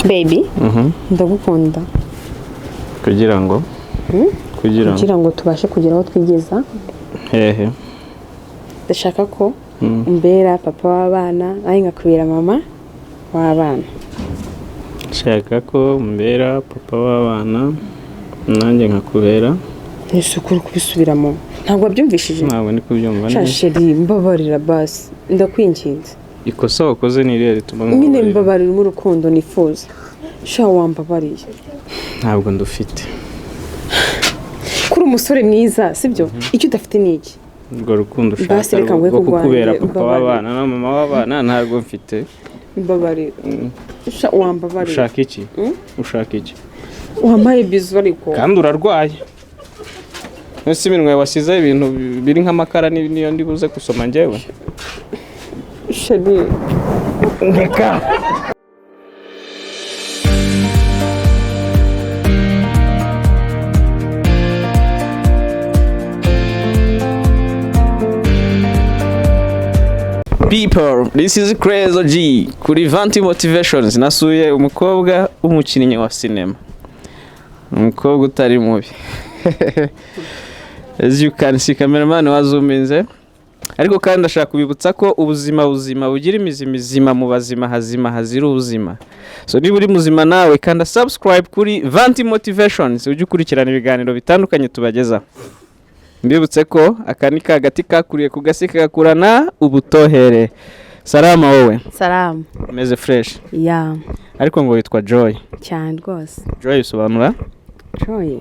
Baby, ndagukunda. Kugira ngo kugira ngo Kugira ngo tubashe kugera aho twigeza. Hehe? Ndashaka ko umbera papa w'abana, nanjye nkakubera mama w'abana. Nshaka ko mbera papa w'abana, nanjye nkakubera. Ese ukuri kubisubiramo, ntabwo wabyumvishije? Ntabwo ndi kubyumva neza. Chéri, mbabarira basi, ndakwinginze. Ikosa wakoze ni irihe rituma Nyine nkubabarira? Mbabarira urukundo nifuza, sha, wambabariye. Ntabwo ndufite. Kuri umusore mwiza, sibyo? Icyo udafite ni iki? Urwo rukundo ushaka Basi reka nguhe rwo kukubera kurwanya, papa mbabarira. w'abana na mama w'abana ntabwo mfite. Mbabarira sha, wambabariye. Ushaka iki? Ushaka iki? Wampaye bisou ariko. Kandi urarwaye. Ese iminwa yawe wasizeho ibintu biri nk'amakara, niyo ndi buze gusoma njyewe? Chéri. Reka. People, this is Crazy G kuri Vanti Motivations. Nasuye umukobwa w'umukinnyi wa sinema, umukobwa utari mubi. As you can see, cameraman wazuminze. Ariko kandi ndashaka kubibutsa ko ubuzima buzima bugira imizi mizima, mu bazima hazima hazira ubuzima. So niba uri muzima nawe, kanda subscribe kuri Vanti Motivations, ujye ukurikirana ibiganiro bitandukanye tubagezaho. Mbibutse ko aka ni ka gati kakuriye ku gasi kagakurana ubutohere. Salama wowe. Salamu. Umeze fresh? Ya. Ariko ngo witwa Joy? Cyane rwose. Joy bisobanura? Joy,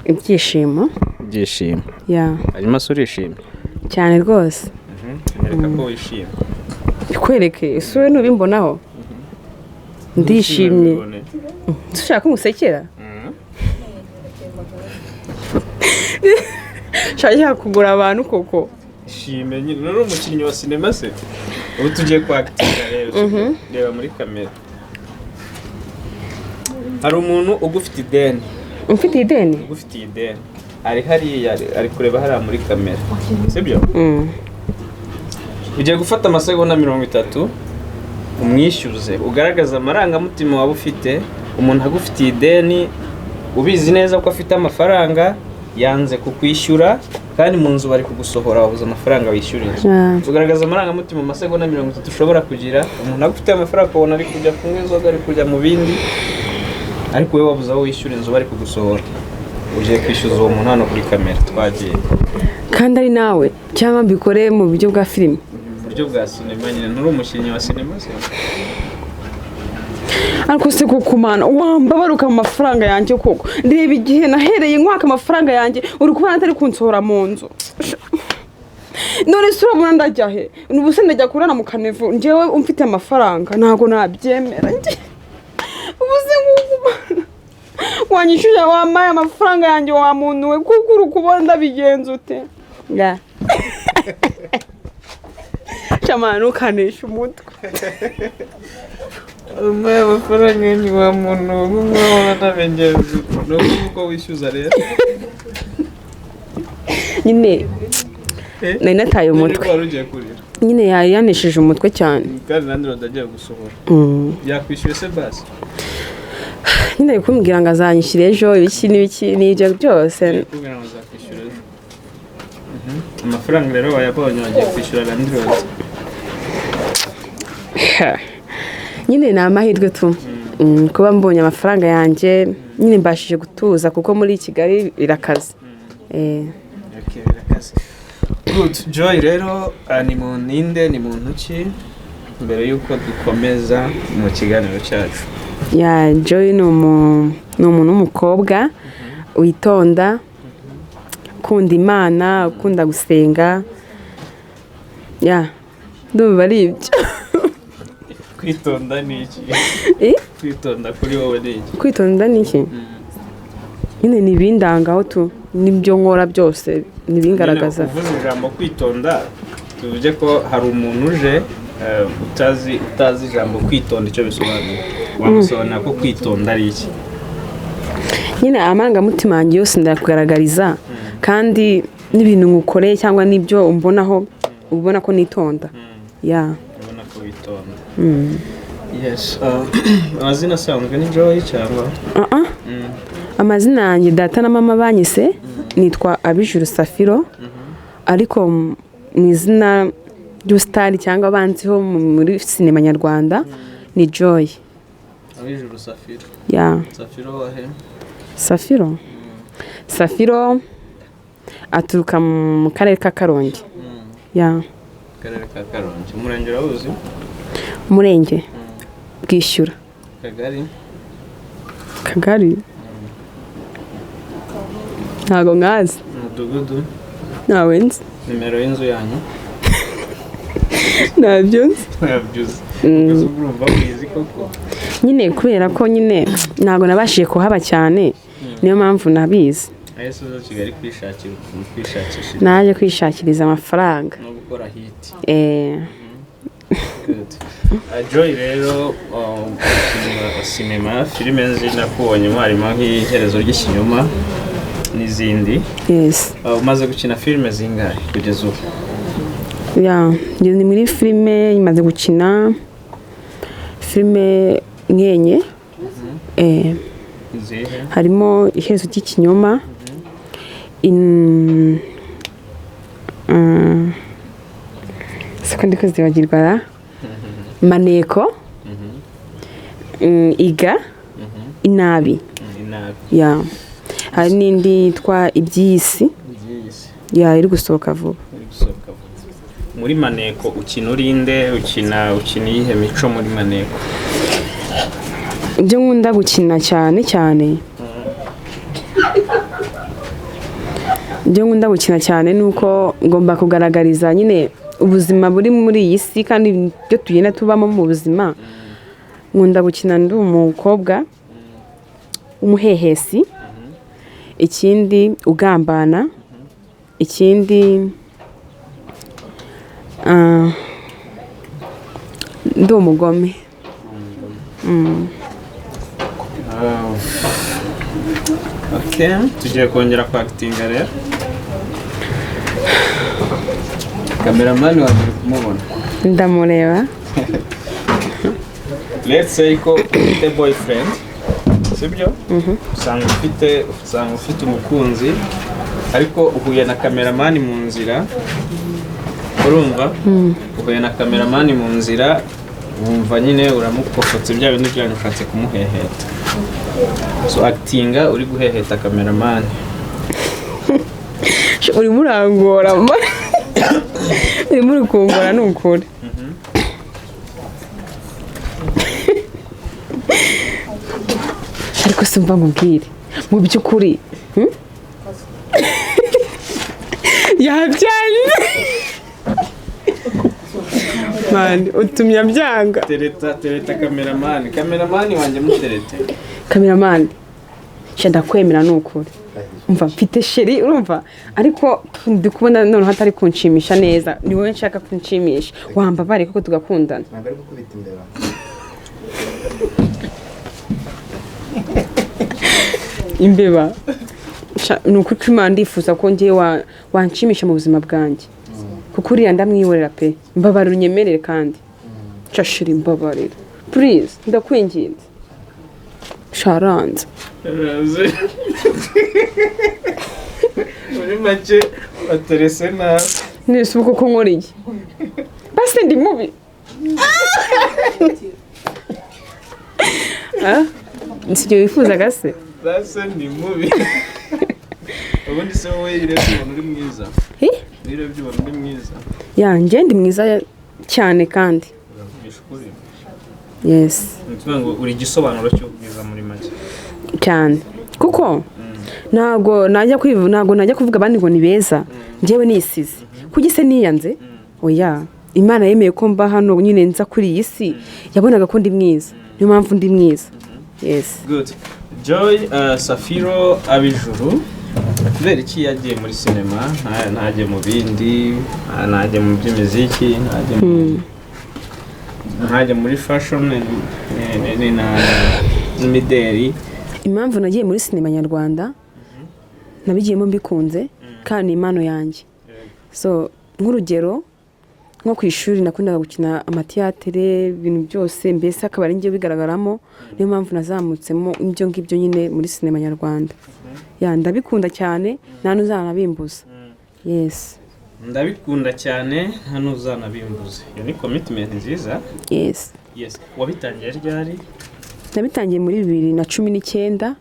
ibyishimo. Ibyishimo. Ya. Hanyuma se urishimye? Cyane rwose. Nereka ko wishimye. Kwereke isura, ntubimbonaho ndishimye. Ushaka ko ngusekera? Nshaka kugura abantu koko. Ishime nyine, uri umukinnyi wa sinema se. Ubu tugiye kwakitinga rero. Reba muri kamera, hari umuntu ugufite ideni. Umfitiye ideni? Ugufitiye ideni ari hariya, ari kureba hariya muri kamera, sibyo? Ugiye gufata amasegonda 30 umwishyuze, ugaragaza amarangamutima waba ufite. Umuntu agufitiye ideni, ubizi neza ko afite amafaranga, yanze kukwishyura, kandi mu nzu bari kugusohora, wabuze amafaranga wishyura inzu. Ugaragaza amarangamutima mu masegonda 30 ushobora kugira. Umuntu agufitiye amafaranga, ukabona ari kujya kunywa inzoga, ari kujya mu bindi, ariko wowe wabuze aho wishyura inzu, bari kugusohora. Ugiye kwishyuza uwo muntu hano kuri kamera. Twagiye. Kandi ari nawe, cyangwa mbikore mu buryo bwa filime? Mu buryo bwa sinema nyine, nturi umukinnyi wa sinema se? Ariko se koko mana, wambabaruka mu mafaranga yanjye koko! Reba igihe nahereye nkwaka amafaranga yanjye, uri kubona atari kunsohora mu nzu. None se urabona ndajya he? Ubu se ndajya kurara mu kanevu njyewe umfite amafaranga? Ntabwo nabyemera njye. Ubu se nguku mana, wanyishyuye, wampaye amafaranga yanjye, wa muntu we, kuko uri kubona ndabigenza ute? Ya shamana, ntukanishe umutwe. Umuhe amafaranga ni wa muntu nk'umwe n'abengenzi, ni ukuvuga ko wishyuza rero. Nyine nari nataye umutwe. Wari ugiye kurira. Nyine yari yanishije umutwe cyane. Kandi nandi agiye gusohora. Yakwishyuye se basi? Nyine ari kumbwira ngo azanyishyura ejo, ibiki n'ibiki n'ibyo byose. Kubwira ngo azakwishyura ejo. Amafaranga rero wayabonye, wagiye kwishyura landlord. Nyine ni amahirwe tu, kuba mbonye amafaranga yanjye, nyine mbashije gutuza, kuko muri Kigali birakaze. Okay, birakaze. Good. Joy rero, ni mu ninde, ni muntu ki, mbere y'uko dukomeza mu kiganiro cyacu? Ya, Joy ni umuntu w'umukobwa witonda, ukunda Imana, ukunda gusenga. Ya, ndumva ari ibyo. Kwitonda ni iki? Eh? Kwitonda kuri wowe ni iki? Kwitonda ni iki? Nyine ni ibindangaho tu, n'ibyo nkora byose ni ibingaragaza. Nyine uvuze ijambo kwitonda, tuvuge ko hari umuntu uje utazi ijambo kwitonda icyo bisobanura, wamusobanurira ko kwitonda ari iki? Nyine amarangamutima yanjye yose ndayakugaragariza, kandi n'ibintu ngukoreye cyangwa n'ibyo umbonaho, ubona ko nitonda, ya. Urabona ko witonda. Yes, amazina asanzwe ni Joy cyangwa? Uh-uh. Amazina yanjye data na mama banyise nitwa Abijuru Safiro, ariko mu izina ry'ubusitari cyangwa banziho muri sinema nyarwanda ni Joy. Abijuru Safiro. Ya. Safiro wahe? Safiro, Safiro aturuka mu karere ka Karongi, ya. Akarere ka Karongi, umurenge urawuzi? Umurenge Bwishyura. Kagari? Kagari ntago nkazi. Umudugudu? Ntawe nzi. Nimero y'inzu yanyu? Ntabyo nzi. Ntabyuzi? Uzi, urumva wizi koko? Nyine kubera ko nyine ntabwo nabashije kuhaba cyane, niyo mpamvu nabizi. Ahese uza Kigali kwishakira ukuntu, kwishakisha? Naje kwishakiriza amafaranga. No gukora hit. Eh. Good. Joy rero, umukinnyi wa sinema, filime nzi nakubonyemo harimo nk'Iherezo ry'Ikinyoma n'izindi. Yes. Umaze gukina filime zingahe kugeza ubu? Ya, ngeze ni muri filime, imaze gukina filime nkenye. Izihe? Harimo Iherezo ry'Ikinyoma, siko ndi kuzibagirwa ra, Maneko, Iga, Inabi. Inabi. Ya, hari n'indi yitwa Iby'Isi. Iby'Isi. Ya, iri gusohoka vuba. Iri gusohoka vuba. Muri Maneko ukina urinde? Ukina iyihe mico muri Maneko? Ibyo nkunda gukina cyane cyane, ibyo nkunda gukina cyane ni uko ngomba kugaragariza nyine ubuzima buri muri iyi si kandi ibyo tugenda tubamo mu buzima. Nkunda gukina ndi umukobwa w'umuhehesi, ikindi ugambana, ikindi ndi umugome. Okay, tugiye kongera kwakitinga rero. Kameramani wanjye uri kumubona? Ndamureba. Let's say ko ufite boyfriend, sibyo? Usanga ufite umukunzi, ariko uhuye na kameramani mu nzira. Urumva, uhuye na kameramani mu nzira, wumva nyine uramukofotse, bya bintu byanyu, ushatse kumuheheta. So actinga uri guheheta kameramani. Urimo urangora, urimo uri kungora, ni ukuri. Ariko simva nkubwire mu by'ukuri, Yabyanze mani, utumye abyanga. Tereta, tereta kameramani, kameramani wanjye muterete. Kameramani sha, ndakwemera, ni ukuri. Umva, mfite chéri, urumva, ariko ndi kubona noneho atari kunshimisha neza. Ni wowe nshaka kunshimisha, wambabare kuko tugakundana. Ntabwo ari gukubita imbeba. Imbeba. Sha, ni ukuri ko Imana, ndifuza ko ngewe wanshimisha mu buzima bwanjye, kuko uriya ndamwihorera pe. Mbabarira, unyemerere kandi. Sha chéri, mbabarira, please, ndakwinginze. Sharanze. Muri make baterese nabi. Nese ubu koko nkora iki? Basi ndi mubi? Ah? Si ibyo wifuzaga se? Base ni mubi. Ubundi se wowe iyo urebye ubona uri mwiza? Eh? Iyo urebye ubona uri mwiza? Ya, njye ndi mwiza cyane kandi. Uravugisha ukuri? Yes. Ni ukuvuga ngo uri igisobanuro cy'ubwiza muri make. Cyane, kuko ntabwo najya kuvuga abandi ngo ni beza njyewe nisize. Kuki se niyanze? Oya, Imana yemeye ko mba hano nyine, nza kuri iyi si, yabonaga ko ndi mwiza, niyo mpamvu ndi mwiza, yes. Good. Joy Safiro Abijuru, kubera iki yagiye muri sinema, ntajye mu bindi, ntajye mu by'imiziki, ntajye muri fashion n'imideri? Impamvu nagiye muri sinema nyarwanda, nabigiyemo mbikunze kandi ni impano yanjye. So nk'urugero Nko ku ishuri nakundaga gukina amatiyatere, ibintu byose, mbese akaba ari njye bigaragaramo. Niyo mpamvu nazamutsemo ibyo ngibyo nyine muri sinema nyarwanda. Yeah, ndabikunda cyane, nta n'uzanabimbuza, yes. Ndabikunda cyane, nta n'uzanabimbuza. Iyo ni commitment nziza. Yes. Yes, wabitangiye ryari? Nabitangiye muri 2019.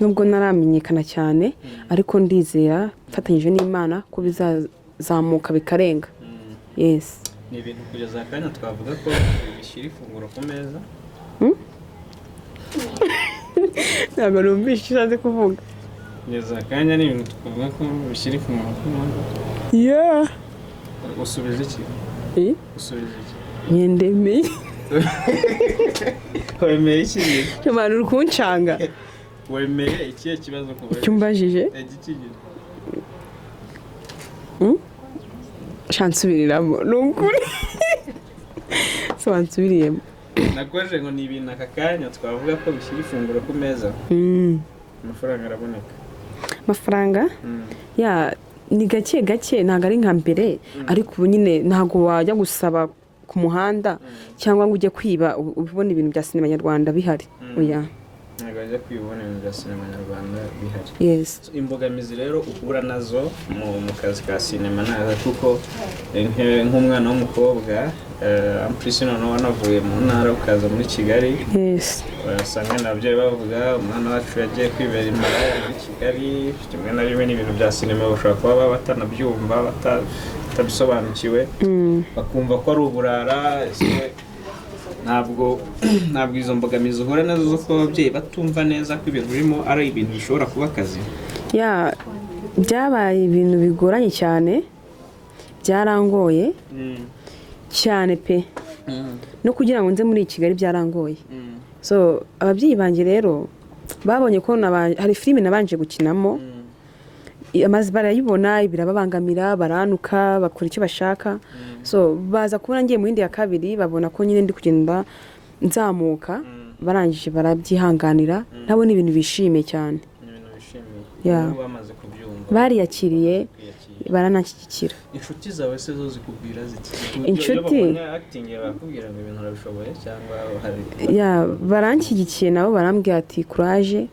Nubwo ntaramenyekana cyane, ariko ndizera mfatanyije n'Imana ko bizazamuka bikarenga, yes. Ni ibintu kugeza akanya twavuga ko bishyira ifunguro ku meza? Ntabwo numvise icyo ushatse kuvuga. Kugeza akanya ni ibintu twavuga ko bishyira ifunguro ku meza? Yeah. Usubiza iki? Eh? Usubiza iki? Nyendemeye. Wemeye iki? Abantu uri kuncanga. Wemeye ikihe kibazo kuva? Icyo umbajije. Igiki? Shansubiriramo, ni ukuri so wansubiriyemo. Nakoje ngo ni ibintu aka kanya twavuga ko bishyira ifunguro ku meza. Amafaranga araboneka? Amafaranga ya ni gake gake, ntabwo ari nka mbere, ariko ubu nyine ntabwo wajya gusaba ku muhanda cyangwa ngo ujye kwiba ubona ibintu bya sinema nyarwanda bihari, oya. Ntabwo wajya kwibona ibintu bya sinema nyarwanda bihari. Yes. Imbogamizi rero uhura nazo mu kazi ka sinema naza kuko nk'umwana w'umukobwa, en plus noneho wanavuye mu ntara ukaza muri Kigali, usanga n'ababyeyi bavuga: "Umwana wacu yagiye kwibera imaraya muri Kigali." Rimwe na rimwe n'ibintu bya sinema bashobora kuba baba batanabyumva, batabisobanukiwe, bakumva ko ari uburara. Ese ntabwo izo mbogamizi uhura nazo zo kuba ababyeyi batumva neza ko ibintu birimo ari ibintu bishobora kuba akazi? Yeah, byabaye ibintu bigoranye cyane, byarangoye cyane pe. No kugira ngo nze muri Kigali byarangoye. So ababyeyi banjye rero babonye ko hari filime nabanje gukinamo, amaze barayibona birababangamira, baranuka, bakora icyo bashaka. So baza kubona ngiye mu yindi ya kabiri, babona ko nyine ndi kugenda nzamuka, barangije barabyihanganira. Nabo ni ibintu bishimiye cyane. Ni ibintu bishimiye. Yeah. Ubu bamaze kubyumva. Bariyakiriye. Kwiyakira. Baranashyigikira. Inshuti zawe se zo zikubwira ziti? Inshuti? Iyo babonye acting yawe bakubwira ngo ibintu urabishoboye, cyangwa hari? Yeah, baranshyigikiye nabo, barambwira ati "Courage."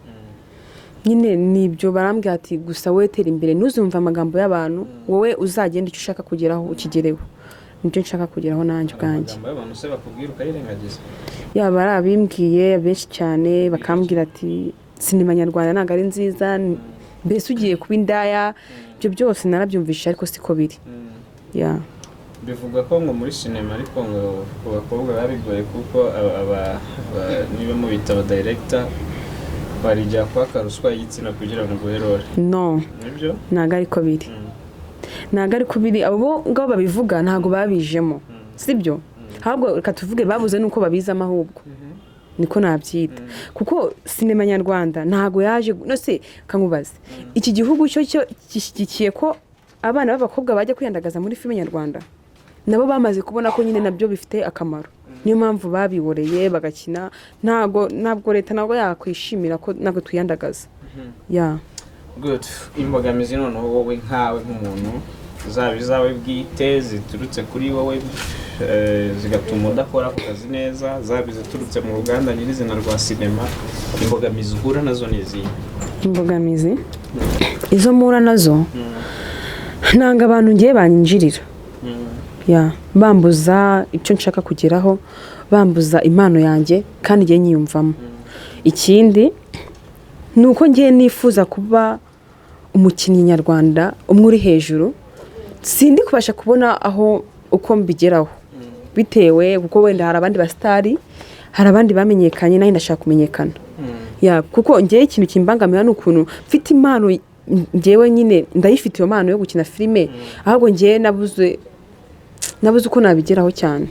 Nyine nibyo barambwira ati: "Gusa wowe tera imbere, ntuzumve amagambo y'abantu, wowe uzagenda icyo ushaka kugeraho ukigereho." Nibyo nshaka kugeraho nanjye ubwanjye. Amagambo y'abantu se bakubwira ukayirengagiza? Yaba ari abimbwiye benshi cyane, bakambwira ati sinema nyarwanda ntabwo ari nziza, mbese ugiye kuba indaya. Ibyo byose narabyumvise, ariko siko biri. Yeah. Bivugwa ko ngo muri sinema, ariko ngo ku bakobwa biba bigoye kuko niba mubita aba director, barijya kwaka ruswa y'igitsina kugira ngo uguhe role. No. Nibyo? Ntabwo ariko biri. Ntabwo ariko biri. Abo ngabo babivuga ntabwo babijemo, sibyo? Ahubwo reka tuvuge babuze nuko babizamo, ahubwo niko nabyita, kuko sinema nyarwanda ntabwo yaje no se kankubaze, iki gihugu cyo gishyigikiye ko abana b'abakobwa bajya kwiyandagaza muri filime nyarwanda? Nabo bamaze kubona ko nyine nabyo bifite akamaro, niyo mpamvu babiboreye bagakina. Ntabwo leta ntabwo yakwishimira ko ntabwo twiyandagaza, yeah. Good. Imbogamizi noneho wowe nkawe nk'umuntu, zaba izawe bwite ziturutse kuri wowe, zigatuma udakora ako kazi neza, zaba iziturutse mu ruganda nyirizina rwa sinema, imbogamizi uhura nazo ni izihe? Imbogamizi izo mpura nazo, nanga abantu ngiye banyinjirira, yeah, bambuza icyo nshaka kugeraho, bambuza impano yanjye kandi ngiye nyiyumvamo. Ikindi ni uko ngiye nifuza kuba umukinnyi nyarwanda umwe uri hejuru, sindi kubasha kubona aho uko mbigeraho, bitewe kuko wenda hari abandi basitari, hari abandi bamenyekanye, nanjye ndashaka kumenyekana. Yeah, kuko ngewe ikintu kimbangamira ni ukuntu mfite impano, ngewe nyine ndayifite iyo mpano yo gukina filime, ahubwo ngewe nabuze uko nabigeraho cyane.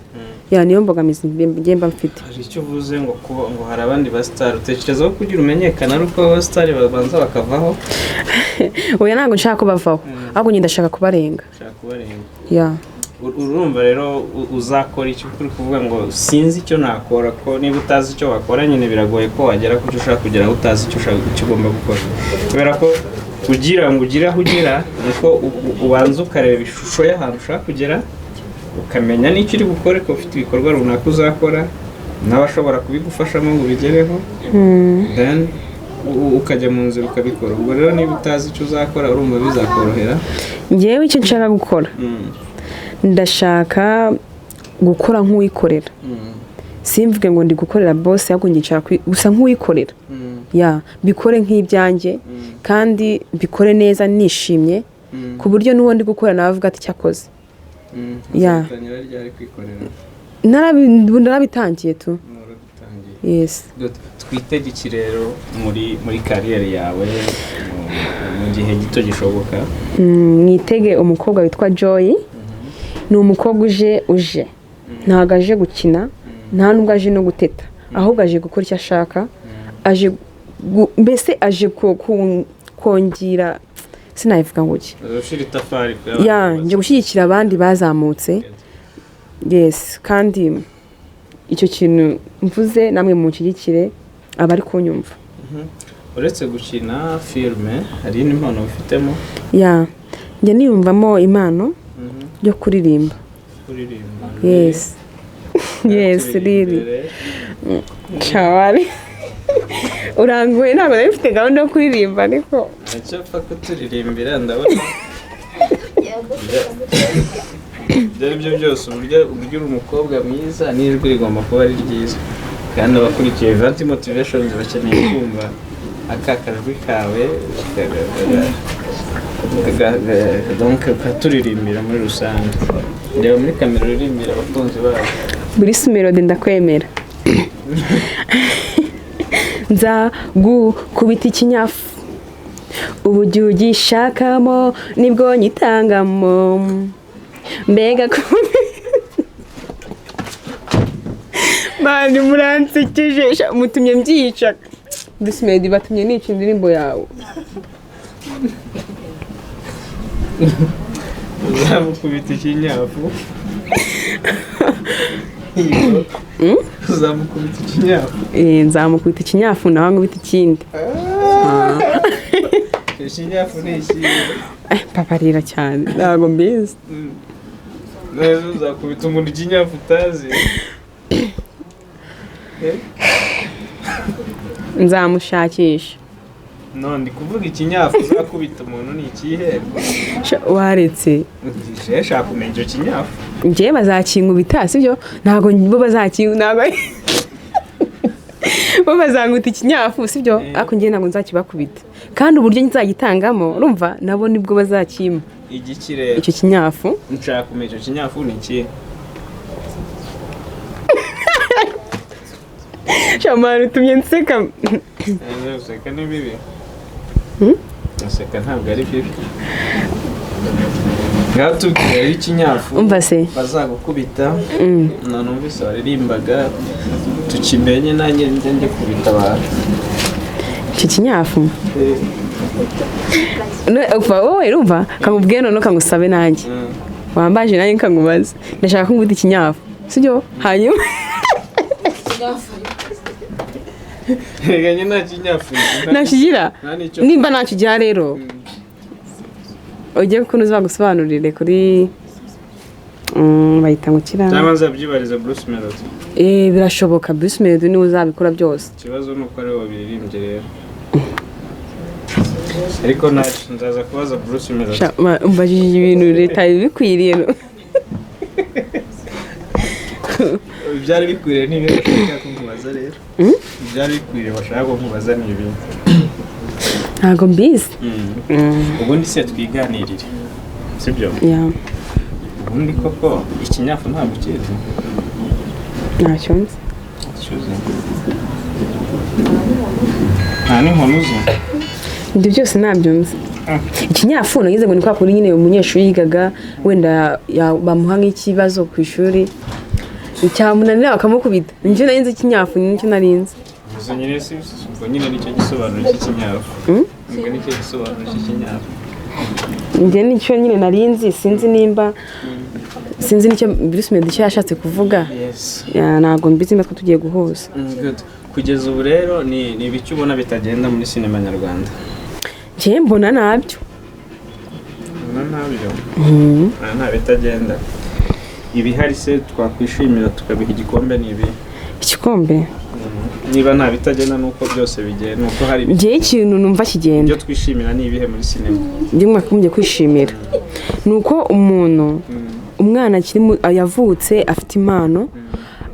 Yeah, niyo mbogamizi ngewe mba mfite. Hari icyo uvuze ngo kuba ngo hari abandi basitari, utekereza ko kugira umenyekana ari uko abasitari babanza bakavaho? Oya, ntabwo nshaka ko bavaho, ahubwo njye ndashaka kubarenga. Ushaka kubarenga. Yeah. Urumva rero uzakora icyo uri kuvuga ngo sinzi icyo nakora, ko niba utazi icyo wakora nyine biragoye ko wagera ku cyo ushaka kugeraho utazi icyo ushaka, icyo ugomba gukora, kubera ko Kugira ngo ugire aho ugera ni uko ubanza ukareba ishusho y'ahantu ushaka kugera, ukamenya n'icyo uri bukore, ko ufite ibikorwa runaka uzakora n'abashobora kubigufashamo ngo ubigereho, then ukajya mu nzira ukabikora. Ubwo rero niba utazi icyo uzakora, urumva bizakorohera? Ngewe icyo nshaka gukora, ndashaka gukora nk'uwikorera. Simvuge ngo ndi gukorera boss, ahubwo njye nshaka gusa nk'uwikorera, ya mbikore nk'ibyanjye kandi mbikore neza nishimye, ku buryo n'uwo ndi gukora nawe avuga ati cyakoze. Ya. Uzatangira ryari kwikorera? Narabitangiye tu. Warabitangiye? Yes. Good. Twitege iki rero muri kariyeri yawe mu gihe gito gishoboka? Mwitege umukobwa witwa Joy. Ni umukobwa uje, ntabwo aje gukina, nta nubwo aje no guteta, ahubwo aje gukora icyo ashaka, aje mbese aje kongera, sinabivuga ngo iki. Ushyira itafari ku Ya, nje gushyigikira abandi bazamutse. Yes, kandi icyo kintu mvuze namwe munshyigikire abari kunyumva. Uretse gukina filime, hari indi mpano ufitemo? Ya, njya niyumvamo impano yo kuririmba. Kuririmba? Yes, riri shawari uranguye. Ntabwo nari mfite gahunda yo kuririmba, ariko Ntacyo, apfa kuturirimbira. Ndabona ibyo ari byo byose, uburyo uri umukobwa mwiza n'ijwi rigomba kuba ari ryiza, kandi abakurikiye Vanti Motivations bakeneye kumva aka kajwi kawe, donc ukaturirimbira muri rusange. Reba muri kamera, uririmbira abakunzi bawe. Bruce Melody, ndakwemera. Nza gukubita ikinyafu, uburyo ugishakamo nibwo nyitangamo, mbega mani muransekeje. Sha, mutumye mbyica. Bruce Melody, batumye nica indirimbo yawe. Uzamukubita ikinyafu? Uzamukubita ikinyafu? Eh, nzamukubita ikinyafu nawe nkubita ikindi. Ikinyafu ni ikihe? Eh, mbabarira cyane, ntabwo mbizi. Neza, uzakubita umuntu ikinyafu utazi? Eh? Nzamushakisha. No, ndi kuvuga ikinyafu uzakubita umuntu ni ikihe? Sha, waretse. Shaka kumenya icyo kinyafu. Njyewe bazakinkubita, sibyo? Ntabwo bo ntabwo bo bazanguta ikinyafu, sibyo? Ariko njyewe ntabwo nzakibakubita, kandi uburyo nzagitangamo, urumva nabo nibwo bazakimpa. Igiki rero? Icyo kinyafu. Nshaka kumenya icyo kinyafu ni ikihe. Shamari, utumye nseka. Guseka ni bibi? Guseka ntabwo ari bibi. Ngaho tubwire rero ikinyafu Umva se. bazagukubita. Na numvise waririmbaga, tukimenye, nanjye njye kubita abantu. Icyo kinyafu. Umva wowe, urumva kamubwiye none kangusabe nanjye. Wambaje nanjye nkangubaze. Ndashaka ko nguta ikinyafu, sibyo? Hanyuma Reka njye nta kinyafu nzi. Ntakigira? Nta n'icyo. Nimba ntacyo ugira rero, ujye ukuntu uzagusobanurire kuri bayita ngo kira. Cyangwa nzabyibariza Bruce Melody. Eh, birashoboka, Bruce Melody niwe uzabikora byose. Ikibazo ni uko ariwe wabiririmbye rero, ariko ntacyo, nzaza kubaza Bruce Melody. Sha, umbajije ibintu leta ibikwiriye. Ibyari bikwiriye ni ibintu bashaka kumubaza rero. Ibyari bikwiriye bashaka kumubaza ni ibintu. Ntabwo mbizi. Ubundi se twiganirire, sibyo? Ya. Ubundi koko ikinyafu ntabwo ukizi? Ntacyo nzi. Ikizi. Nta n'inkono uzi? Ibyo byose ntabyo nzi. Ikinyafu nagize ngo ni kwa kundi nyine umunyeshuri yigaga, wenda bamuha nk'ikibazo ku ishuri cyamunanira bakamukubita. Nicyo nari nzi ikinyafu, nicyo nari nzi. Gusa nyine si ubwo nyine nicyo gisobanuro cy'ikinyafu. Ubwo nicyo gisobanuro cy'ikinyafu. Njye nicyo nyine nari nzi. Sinzi nimba, sinzi nicyo Bruce Melody icyo yashatse kuvuga. Yes. Ya, ntabwo mbizi niba twe tugiye guhuza. Good. Kugeza ubu rero ni ibiki ubona bitagenda muri sinema nyarwanda? Njyewe mbona nabyo. Mbona ntabyo. Aha nta bitagenda. Ibihari se twakwishimira tukabiha igikombe ni ibi? Igikombe? Niba nta bitagenda, nuko byose bigenda, nuko hari Njyewe ikintu numva kigenda. Ibyo twishimira ni ibihe muri sinema? Njye mwakagombye kwishimira ni uko umuntu, umwana akiri yavutse afite impano,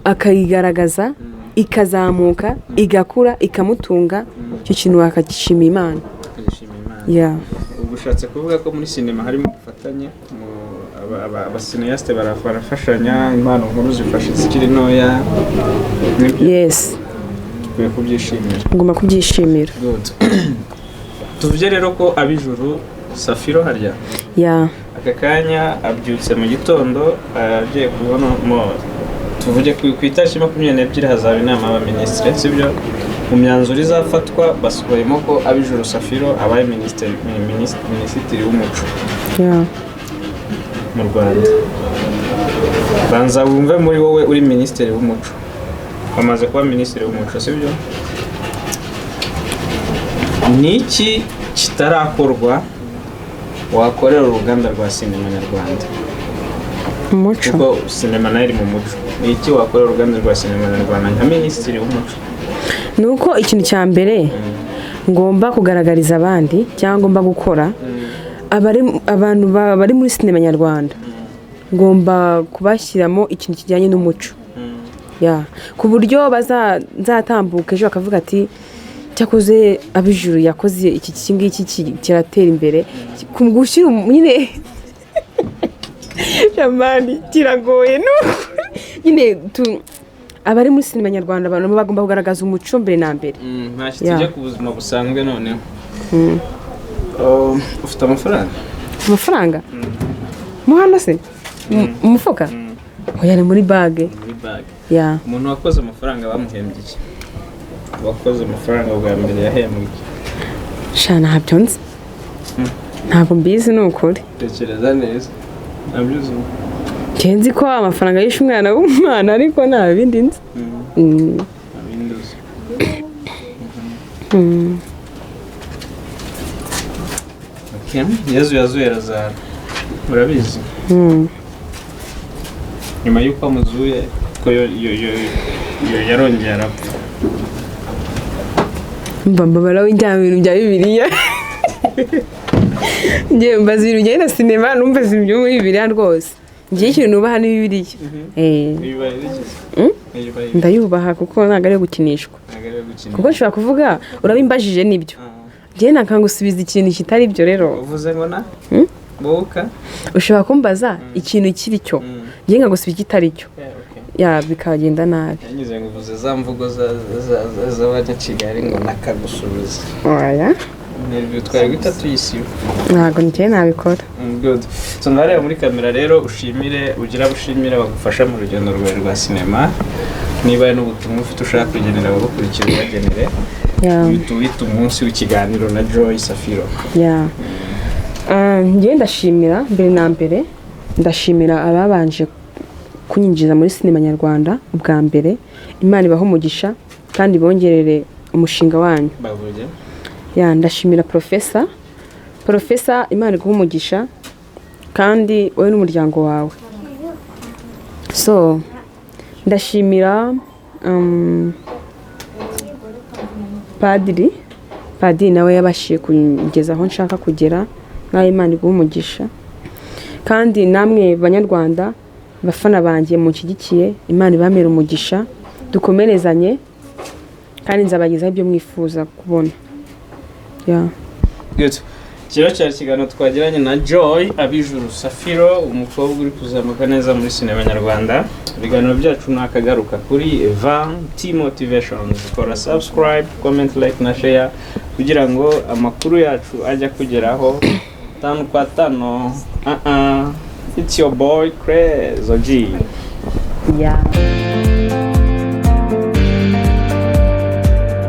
akayigaragaza, ikazamuka, igakura, ikamutunga. Icyo kintu wakagishimira Imana. Tukagishimira Imana. Yeah. Ubwo ushatse kuvuga ko muri sinema harimo ubufatanye abacinéastes barafashanya, impano nkuru zifasha izikiri ntoya, nibyo? Yes. Dukwiye kubyishimira. Ngomba kubyishimira. Good. Tuvuge rero ko Abijuru Safiro harya aka kanya abyutse mu gitondo agiye kubona mo, tuvuge ku itariki 22 hazaba inama y'abaminisitiri, sibyo? Mu myanzuro izafatwa basohoyemo ko Abijuru Safiro abaye minisitiri w'umuco mu Rwanda. Banza wumve muri wowe, uri minisitiri w'umuco, wamaze kuba minisitiri w'umuco, sibyo? Ni iki kitarakorwa wakorera uruganda rwa sinema nyarwanda? Umuco. Kuko sinema nayo iri mu muco. Ni iki wakorera uruganda rwa sinema nyarwanda nka minisitiri w'umuco? Ni uko ikintu cya mbere ngomba kugaragariza abandi cyangwa ngomba gukora, abantu bari muri sinema nyarwanda, ngomba kubashyiramo ikintu kijyanye n'umuco, ya ku buryo nzatambuka ejo bakavuga ati: "Cyakoze Abijuru yakoze iki ngiki, kiratera imbere." Ku gushyira nyine, jamani, kiragoye. Nyine abari muri sinema nyarwanda, abantu bagomba kugaragaza umuco mbere na mbere. Ntacyo. Tujya ku buzima busanzwe noneho. Oh, ufite amafaranga? Amafaranga mo hano se? Mu mufuka? Oya, ni muri bag. Muri bag? Ya. Umuntu wakoze amafaranga bamuhembye iki? Wakoze amafaranga bwa mbere yahembwe iki? Sha, ntabyo nzi, ntabwo mbizi, ni ukuri. Tekereza neza, ntabyo uzi? Njye nzi ko amafaranga yishe umwana w'umwana, ariko nta bindi nzi. Nta bindi uzi. Okay. Yezu yazuye Lazaro, urabizi? Nyuma y'uko amuzuye ko yarongeye arapfa. Mba mbabara w'ijyana ibintu bya Bibiliya. Njye mbaza ibintu bijyanye na sinema, numva ibyo muri Bibiliya rwose. Njye ikintu nubaha ni Bibiliya. Bibaye bikize. Bibaye. Ndayubaha kuko ntabwo ari iyo gukinishwa. Ntabwo ari iyo gukina. Kuko nshobora kuvuga, urabimbajije nibyo, njye nakangusubiza ikintu kitari byo rero. Uvuze ngo na wowe Ushobora kumbaza ikintu kiri cyo, njye nkagusubiza ikitari cyo. Yeah, okay. Ya, bikagenda nabi. Yanyuze ngo uvuze za mvugo z'abanyakigali ngo nakagusubiza. Oya. Nervi twari guhita tuyisiba. Ntabwo njye nabikora. Good. So ngareba muri kamera rero, ushimire, ugira abo ushimira bagufasha mu rugendo rwawe rwa sinema. Niba hari n'ubutumwa ufite ushaka kugenera abagukurikira, ubagenere. Uhita wita umunsi w'ikiganiro na Joy Safiro. Ya. Njye ndashimira mbere na mbere, ndashimira ababanje kunyinjiza muri sinema nyarwanda ubwa mbere. Imana ibahe umugisha kandi bongerere umushinga wanyu. Bavuge. Ya, ndashimira profesa, Imana iguhe umugisha kandi wowe n'umuryango wawe. So ndashimira padiri nawe yabashije kungeza aho nshaka kugera, nawe Imana iguhe umugisha. Kandi namwe Banyarwanda, bafana banjye munshyigikiye, Imana ibamere umugisha, dukomerezanye, kandi nzabagezaho ibyo mwifuza kubona, yeah. Good. Kino cyari ikiganiro twagiranye na Joy Abijuru Safiro, umukobwa uri kuzamuka neza muri sinema nyarwanda. Ibiganiro byacu nakagaruka kuri Van T Motivations. Kora subscribe, comment, like na share kugira ngo amakuru yacu ajye akugeraho tanu kwa tano. It's your boy Crazy G. Yeah.